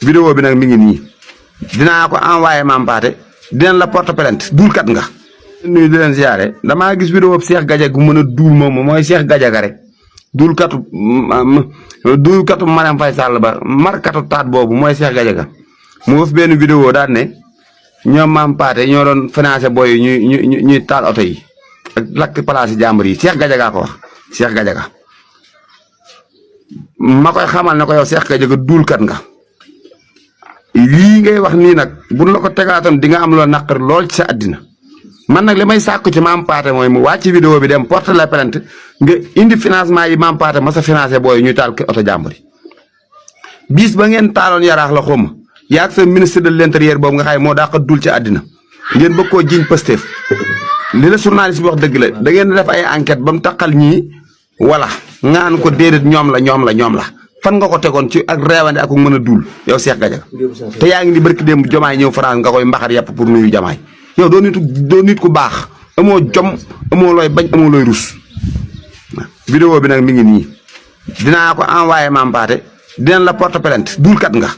vidéo bi nag mi ngi nii dinaa ko envoyé Mame Pathé dinañ la porte plainte duulkat nga. nuyu di leen ziare damaa gis vidéo bi Cheikh Gadiaga gu mën a duul moom mooy Cheikh Gadiaga rek duulkatu Marème Faye Sall ba markatu taat boobu mooy Cheikh Gadiaga mu def benn vidéo daal ne ñoom Mame Pathé ñoo doon financé booy yi ñuy taal oto yi ak lakk place yi jàmbur yi Cheikh Gadiaga ko wax Cheikh Gadiaga ma koy xamal ne ko yow Cheikh Gadiaga duulkat nga. lii ngay wax nii nag buñ la ko tegaatoon di nga am loo naqar lool ci sa àddina man nag li may sàkku ci Mame Pathé mooy mu wàcc vidéo bi dem porte la plainte nga indi financement yi Mame Pathé ma sa financé booy ñuy taal oto jàmbur yi. bis ba ngeen taaloon yaraax la xawma yaa ak sa ministre de l'intérieur boobu nga xam moo daa ko dul ci àddina ngeen bëgg koo jiñ Pastef li la journaliste bi wax dëgg la da ngeen def ay enquête ba mu taqal ñii wala ngaan ko déedéet ñoom la. fan nga ko tegoon ci ak réewande ak mën a duul yow Cheikh Gadiaga te yaa ngi ni barki démb Jomaay ñëw France nga koy mbaxar yàpp pour nuyu Jomaay yow doo nit ku baax amoo jom amoo looy bañ amoo looy rus. vidéo bi nag mi ngi nii dinaa ko envoyé Mame Pathé dinañ la porte plainte duulkat nga.